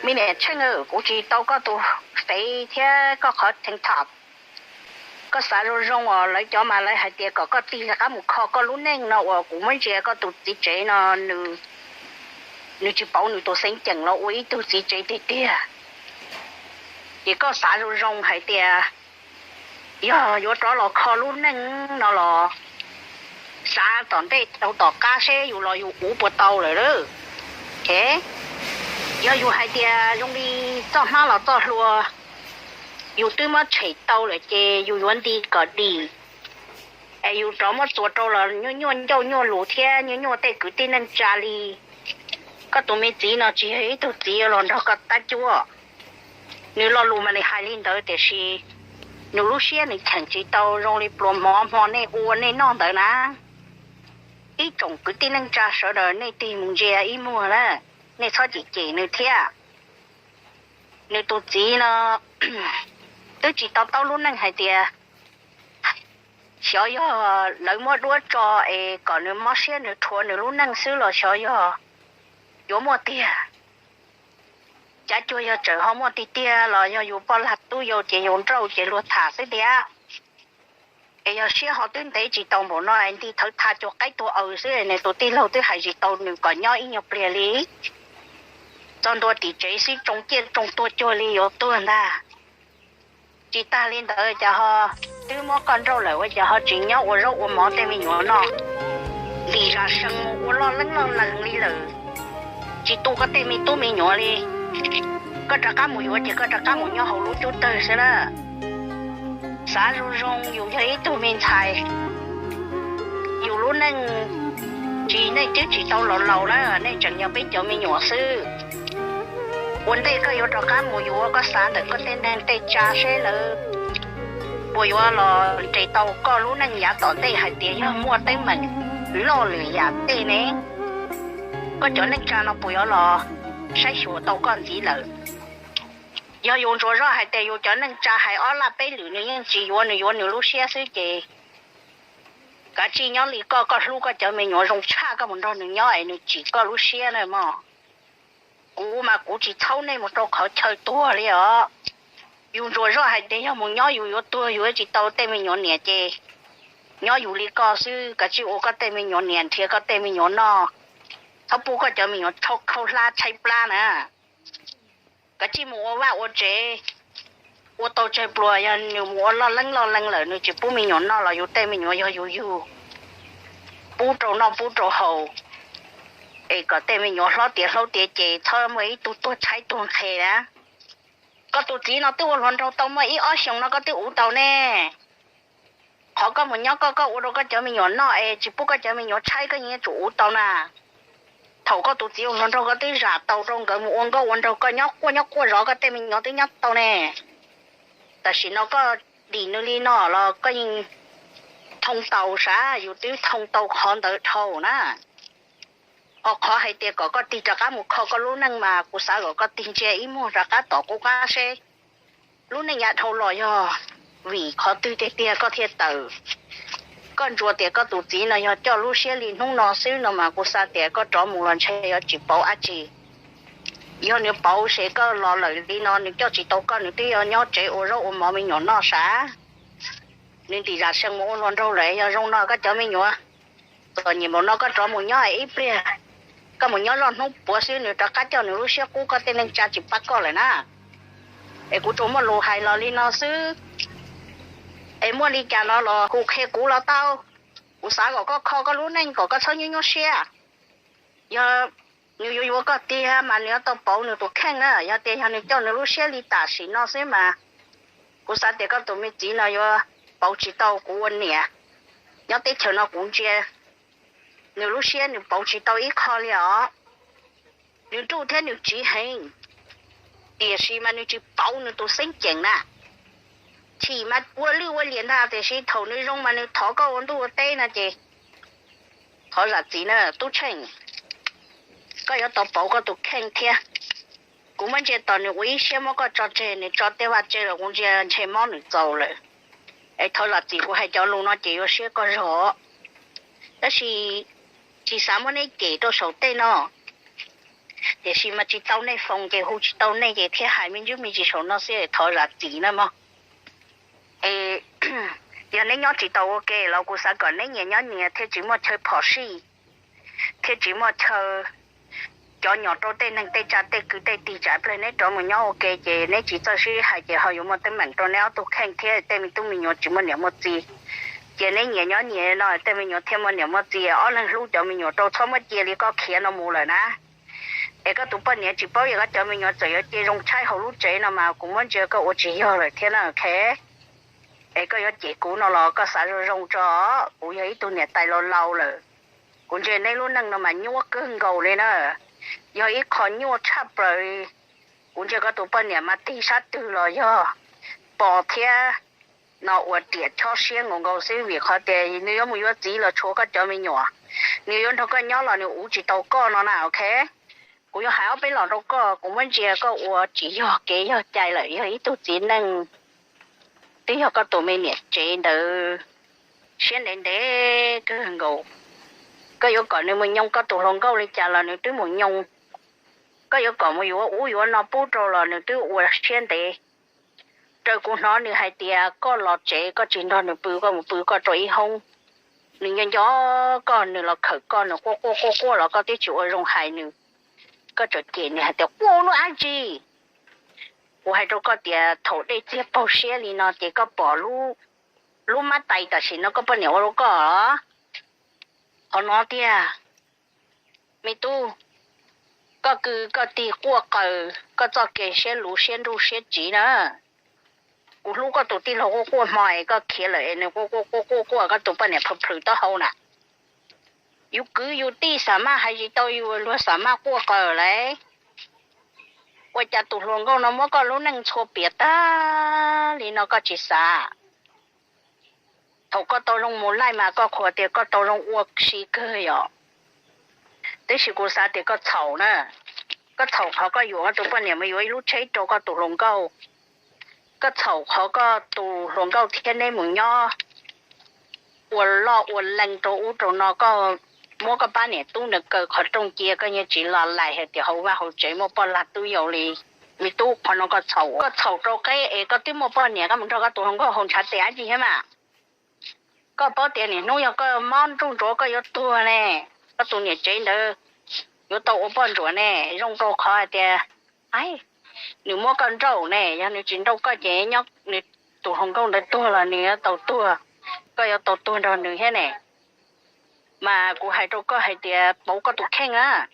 Me niam Tsheej, kuv tsis tau koj tus fev thiab koj qhov theej tham. Koj xav zoo zoo os, lawv cov mas lawv hais tias kom koj tig rov qab mus kho koj lub neej no uas kuv muab ntsia koj tus txiv tsev no, nws tsis pauv nws tus xeeb ceem los ua ib tug txiv tsev tiag tiag. Ces koj xav zoo zoo hais tias yog yuav rov los kho lub neej no los xav tom ntej rau tom qab seb yus los yus uv puas tau lawm. Yog yus hais tias zoo li txoj hmab los txoj hlua, yus twb muab tshem tau lawm ces yus yuav nti kom dim, es yus rov muab txuas rau los nyuaj nyuaj ncauj nyuaj lus thiab nyuaj nyuaj tej kwv tij neej tsa li. Koj tus me txiv no tsis yog ib tug txiv yuav los nrog koj tab cuab. Nws lo lus mas nws hais li ntawd tiam sis nws lub siab nws cheem tsis tau zoo li pluas mov hmo nej ua nej noj ntawd na. Ib tsoom kwv tij neej tsa sawv daws nej tig mus ntsia ib muag na, nej txhob cem cem nws thiab. Nws tus txiv no twb tsis to taub lub neej hais tias xyov yog lawv muab duab tso es kom nws mob siab nws rhuav nws lub neej xwb los xyov yog yuav muaj tiag. Cav cuag yog tseem ho muaj tiag tiag los yog yus poj lag tub yau ces yus nrauj ces luag tham xwb tiag. Es yog siab ho twb ntev tsis tau npaum no es nti thawv tha cuag qaib tuag aws xwb, nws tus tij laug twb hais tsis tau nws kom nyob ib nyuag pliag li. Txog ntua tim tsev xwb tsoo ciaj tsoo tuag cuag li yuav tuag ntag. Tsis tag li ntawd cas ho twb muab koj nrauj lawm ua cas ho tsis nyob ua zaub ua mov tej me nyuam no. Ntim zam sees mus ua loj leeb loj lees li lawm, tsis tu koj tej me tub me nyuam li. Koj rov qab mus yuav ces koj rov qab mus nyob hauv lub cub tawg xwb na. Xav zoo zoo, yus yog ib tug me ntxhais, yus lub neej tsis, nej twb tsis tau laus laus na, nej tseem yog peb cov me nyuam xwb. Ua ntej koj yuav rov qab mus yuav, koj xav ntawm koj tej neeg tej tsa seb lawv puas yuav los nres tau koj lub neej yav tom ntej hais tias yog muaj teeb meem loj lwm yam tej ne, koj cov neej tsa no puas yuav los saib xyuas tau koj ntxiv lawm. Yog yus ntsuas zoj hais tias yus cov neej tsa hais ob laj peb lwm nws yeej tsis yuav, nws yuav nws lub siab xwb ces kav tsij nyob li koj, koj hlub koj cov me nyuam zoo tshaj koj mus nrog nws nyob es nws tsim koj lub siab na mog. Kuv mas kuv tsis txhaub nej mus rau qhov chaw tuag li os. Yus ntsuas zoj hais tias yog mus nyob yus yuav tuag yus tsis tau tej me nyuam niam ces nyob yus li koj xwb, kav tsij ua koj tej me nyuam niam nrhiav koj tej me nyuam noj, txhob pub koj cov me nyuam tshaub khaub hlab tshaib plab na. Kav tsij mus ua vaj ua tsev, ua tau tsawg pluas, yog nws mus ua loj leeb loj lees lawm nws tsis pub me nyuam noj los yus tej me nyuam yog yus yug, pub rau noj pub rau haus, es kom tej me nyuam hlob tiav hlaub tiav ces txhob muaj ib tug tuag tshaib tuag nqhis na. Koj tus txiv no twb ua hluas nraug tau muaj ib ob xyoos no koj twb uv tau ne. Qhov koj mus nyob koj, koj ua rau koj cov me nyuam noj es tsis pub koj cov me nyuam tshaib koj yeej yuav tsum uv tau na. Thaum koj tus txiv ua hluas nraug koj twb zam tau rau nkawd mus ua nkauj ua nraug, koj nyob quaj nyob quaj zov koj tej me nyuam twb nyob tau ne. Tam sim no koj dim nws li no los koj yeej thoo tau sav, yus twb thoo tau qhov ntawd dhau na. Ho qhov hais tias kom koj tig rov qab mus kho koj lub neej mas kuv xav kom koj tig ntsia ib muag rov qab tom qub qab seb lub neej yav dhau los yog vim qhov twg tiag tiag koj thiaj tawm. Koj ntsuas tias koj tus txiv no yog coj lub siab li hnub no xwb no mas kuv xav tias koj rov mus los ntshe yuav tsis pauv dab tsi. Yog nws pauv ces koj los lawm li no nws coj tsis tau koj, nws twb yuav nyob tsev ua zaub ua mov me nyuam noj sav. Nws ntim zam sees mus ua hluas nraug lawm, yog zoo no koj cov me nyuam txom nyem npaum no koj rov mus nyob ib pliag, koj mus nyob zoj hnub puav xwb nws rov qab coj nws lub siab qub, koj tej neej tsa tsis pab koj lawm na. Es kuv tsuas muaj lus hais los li no xwb. Es muaj li cas no los hu qhia kuv los tau. Kuv xav kom koj kho koj lub neej kom koj txhob nyuaj nyuaj siab. Yog nws yuav yuav koj tiag mas nws yuav tau pauv nws tus kheej na. Yog tias yog nws coj nws lub siab li tam sim no xwb mas kuv xav tias koj tus me txiv no yuav pauv tsis tau kuv ua niam. Nyob teb chaws no kuv ntsia nws lub siab nws pauv tsis tau ib qho li os. Nws ruj thiab nws tsiv heev, tiam sis mas nws tsis pauv nws tus xeeb ceem na. Chim mas ua lwj ua liam ntag, tiam sis thaum nws zoo mas nws thov koj ua ntuj ua teb no ces thov zam txim na Tub Tsheej. Koj yuav tau pauv koj tus kheej thiab. Kuv muab ntsia tos nws ua ib siab muab koj tso tseg, nws tso tej vaj tse los kuv ntsia ntshe mob nws txaus lawm. Es thov zam txim, kuv hais cov lus no ces yuav siab koj zog, tab sis tsis xav muab neb cem rau saum tej no. Tiam sis mas tsis tau nej foos ces hu tsis tau nej ces thiaj hais me ntsis me ntsis saum no xwb, thov zam txim na mog. Es yog neb nyob tsis tau ua ke los kuv xav kom neb nyias nyob nyias thiaj tsis muaj chaw phom sij, thiaj tsis muaj chaw cov nyom rau tej neeg tej tsav tej kwv tej tij tsam pliag neb rov mus nyob ua ke ces neb tsis txawj sib hais ces ho yuav muaj teeb meem rau neb ob tug kheej thiab tej me tub me nyuam tsis muaj niam muaj txiv. Ces neb nyias nyob nyias no tej me nyuam thiaj muaj niam muaj txiv, ob leeg hlub cov me nyuam rau txhob muab cia li koj khiav no mus lawm na. Es koj tus poj niam tsis paub yog koj cov me nyuam txawm yuav cia zoo tshaib hauv lub tsev no mas kuv muab ntsia koj ua tsis yog lawm thiab na, ok? Es koj yuav cem kuv no los koj xav zoo zoo tso, kuv yog ib tug niam tais laus laus lawm. Kuv ntsia neb lub neej no mas nyuaj kawg nkaus li na, yog ib qho nyuaj tshaj plaws li. Kuv ntsia koj tus poj niam mas tig sab twg los yog pos thiab no ua riam chob siab nkaus nkaus xwb vim qhov tias nws yuav mus yuav txiv los tshuav koj cov me nyuam, nws yuav nrog koj nyob los nws uv tsis tau koj no na, ok? Kuv yuav hais ob peb los rau koj, kuv muab ntsia koj ua tsis yog kev yog cai lawm, yog ib tug txiv neej twb yog koj tus me niam tsev ntawd siab ntev ntev kawg nkaus. Koj yuav kom nws mus nyoo koj tus hluas nkauj li cas los nws twb mus nyoo. Koj yuav kom mus yuav ub yuav no pub rau los nws twb ua siab ntev. Raws kuv hnov nws hais tias koj los tsev koj tsis nrog nws pw, koj mus pw koj rau ib hoob, nws nco nco koj, nws los khawm koj, nws quaj quaj quaj quaj los koj twb tsis ua zoo hais nws, koj tseem cem nws hais tias quaj ua luaj dab tsi. Kuv hais rau koj tias thaum dej txiag paug siab li no ces koj pom lub mab tais tam sim no koj poj niam ua rau koj los qhov no tiag. Me tub, koj kwv koj tij quaj qaws koj txoj kev siab luv siab nruj siab tsiv na. Kuv hlub koj tus tij laug quaj quaj hmo es koj khiav lawm es nws quaj quaj quaj quaj quaj koj tus poj niam plhws plhws taub hau na. Yus kwv yus tij xav maj hais tsis tau yus luag xav maj quaj qaws lauj. Ua cas tus hluas nkauj no muab koj lub neej txhua piav tag li no koj tsis xav? Thaum koj tau zoo mus laij mas koj qhuas tias koj tau zoo ua si kawg yom. Tab sis kuv xav tias koj txhaum na. Koj txhaum qhov koj yuam koj tus poj niam mus yuav ib lub tsheb rau koj tus hluas nkauj. Koj txhaum qhov koj tus hluas nkauj thiab neb mus nyob ua loj ua lees rau ub rau no, koj muab koj pab niam tub ntawd kaw qhov rooj cia, koj yeej tsis los lais hais tias hauv vaj hauv tsev muaj poj lag tub yau li. Me tub, qhov no koj txhaum, koj txhaum rau qeb es koj twb muaj poj niam koj mus nrog koj tus hluas nkauj haus ntshav tes dab tsi thiab mas. Koj paub tias niaj hnub yog koj mob nruj ntsuav koj yuav tuag ne, koj tus niam tsev ntawd yuav tau ua poj ntsuam ne, zoo rau qhov hais tias, ai, nws muab koj nrauj ne, yog nws tsis nrauj koj ces nyob nws tus hluas nkauj ntawd tuag los nws yuav tau tuag, koj yuav tau tuag nrog nws thiab ne. Mas kuv hais rau koj hais tias pauv koj tus kheej na.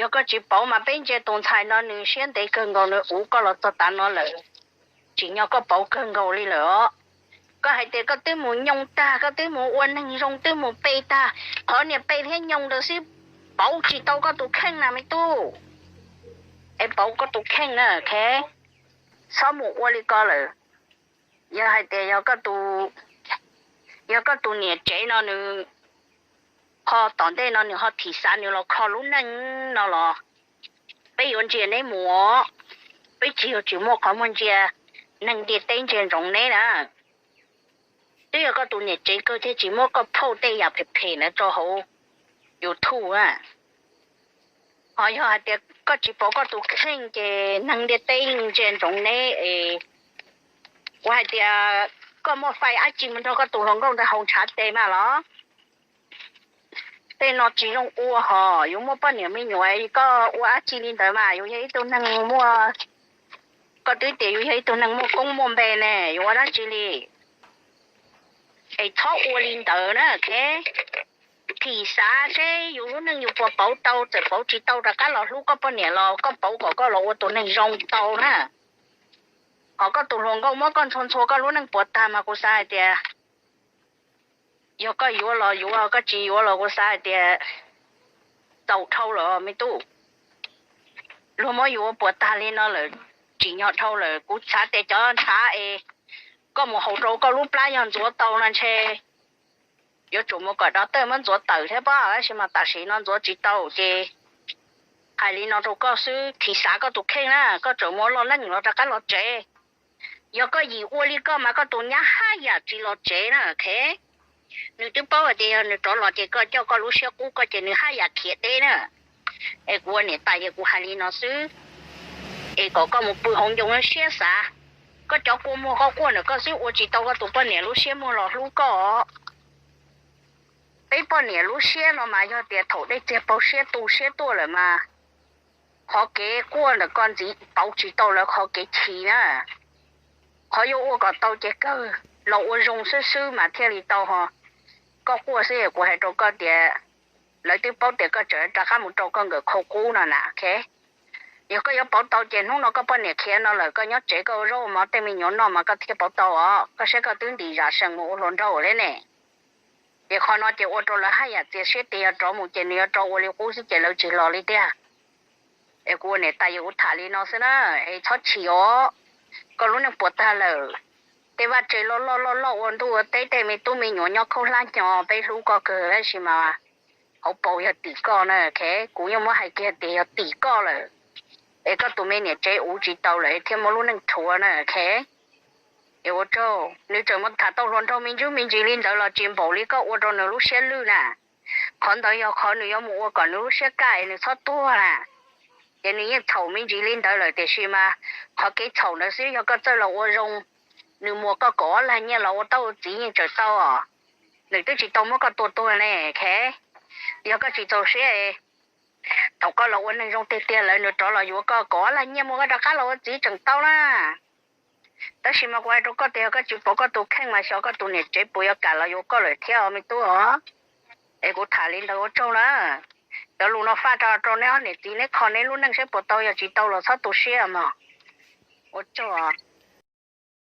Yog koj tsis pauv mas peb ntsia tus ntxhais no nws siab ntev kawg nkaus nws uv koj los txog tav no lawm, tsim nyog koj pauv kawg nkaus li lawm os. Koj hais tias koj twb mus nyoo tag, koj twb mus ua neeg zoo, twb mus pe tag, qhov niag pe thiab nyoo ntawd xwb pauv tsis tau koj tus kheej na me tub. Es pauv koj tus kheej na, ok? Txhob mus ua li ko lawm. Yog hais tias yog koj tus, yog koj tus niam tsev no nws ho tom ntej no nws ho thim xav nws los kho lub neej no los, peb yuav ntsia neb mus, peb tsis yog tsis muaj qhov muag ntsia, neeg ntiaj teb ntsia ntsoov neb na. Twb yog koj tus niam tsev kawg thiaj tsis muab koj phauj tej yam phem phem ntawd rau hauv YouTube na. Ho yog hais tias koj tsis pauv koj tus kheej ces neeg ntiaj teb ntsia ntsoov neb es, kuv hais tias koj muaj fais dab tsi mus nrog koj tus hluas nkauj ntawd haus ntshav tes mas los? Tej no tsis zoo ua hos, yuav muaj poj niam me nyuam koj ua dab tsi li ntawd mas yus yog ib tug neeg muaj, koj twb tias yus yog ib tug neeg muaj koob muaj npe ne, yuav ua dab tsi li? Es txhob ua li ntawd na, ok? Thim xav seb yus lub neej yus puas pauv tau, txawm pauv tsis tau rov qab los hlub koj poj niam los koj pauv kom koj los ua tus neeg zoo tau na. Ho koj tus hluas nkauj muab koj ntxhua ntxhua koj lub neej puas tag mas kuv xav hais tias yog koj yuav los yuav, koj tsis yuav los kuv xav hais tias txaus dhau lawm me tub. Luag muab yus ua puas tag li no lawm, tsim nyog dhau lawm. Kuv xav tias cov ntshav es koj mus haus rau koj lub plab yog ntxuav tau no ntshe yuav tsum mus kom doctor muab ntxuav tawm thiab pob, tab sis mas tam sim no ntxuav tsis tau ces hais li no rau koj xwb, thim xav koj tus kheej na, koj tseem mus loj leej los rov qab los tsev. Yog koj yim ua li koj mas koj tus nyab haj yam tsis los tsev na, ok? Nws twb paub hais tias yog nws rov los ces koj coj koj lub siab qub koj ces nws haj yam khiav deb na. Es kuv ua niam tais ces kuv hais li no xwb, es kom koj mus pw hauv ncoo siab xav. Koj cov kua muag koj quaj ntawm koj xwb ua tsis tau koj tus poj niam lub siab muag los hlub koj. Peb poj niam lub siab no mas yog tias thaum dej txiag paug siab tu siab tuaj lawm mas qhov kev quaj ntawm koj ntxiv pauv tsis tau lawv qhov kev chim na. Qhov yuav ua kom tau ces kawg los ua zoo xwb xwb mas thiaj li tau ho. Koj quaj xwb, kuv hais rau koj tias lawv twb paub tias koj tseem rov qab mus rau koj nkawm khau qub no na. Yog koj yuav pauv tau ces hnub no koj poj niam khiav no lawm koj nyob tsev koj ua zaub ua mov tej me nyuam noj mas koj thiaj pauv tau os. Koj saib koj twb ntim zam sees mus ua hluas nraug li ne. Ces qhov no ces ua rau lawv haj yam txias siab tias yog rov mus ces nws yuav rov ua li qub xwb ces lawv tsis los li tiag. Es kuv ua niam tais yog kuv tham li no xwb na, es txhob chim os. Koj lub neej puas tag lawm. Tej vaj tse loj loj loj loj ua ntuj ua teb tej me tub me nyuam nyob khaub hlab hnyo peb hlub koj kawg tab sis mas hauv paus yog tim koj na. Kuv yeej muab hais kiag tias yog tim koj lawm, es koj tus me niam tsev uv tsis tau lawm thiaj muab lub neej rhuav na. Es ua tsaug, nws tseem mus tham tau hluas nraug me ntsis me ntsis li ntawd los tsis npaum li koj ua rau nws lub siab lwj na. Qhov ntawd yog qhov nws yuav mus ua kom nws lub siab kaj es nws txhob tuag na. Ces nws yeej txhaum me ntsis li ntawd lawm tiam sis mas qhov kev txhaum ntawd xwb, yog koj txawj los ua zoo, nws muas koj kaum ob lag nyiaj los ua tab ua txiv yeej tseem tau os. Nws twb tsis tau muab koj tua tuag ne. Yog koj tsis txaus siab, thaum koj los ua neeg zoo tiag tiag lawm nws rov los yuav koj kaum ob lag nyiaj muab koj rov qab los ua txiv tseem tau na. Tab sis mas kuv hais rau koj tias yog koj tsis pauv koj tus kheej mas xyov koj tus niam tsev puas yuav kam los yuav koj lawm thiab os me tub os. Es kuv tham li ntawd ua tsaug na. Cov lus no faj rau rau neb ob niam txiv neb kho neb lub neej saib puas tau, yog tsis tau los txhob tu siab mog. Ua tsaug.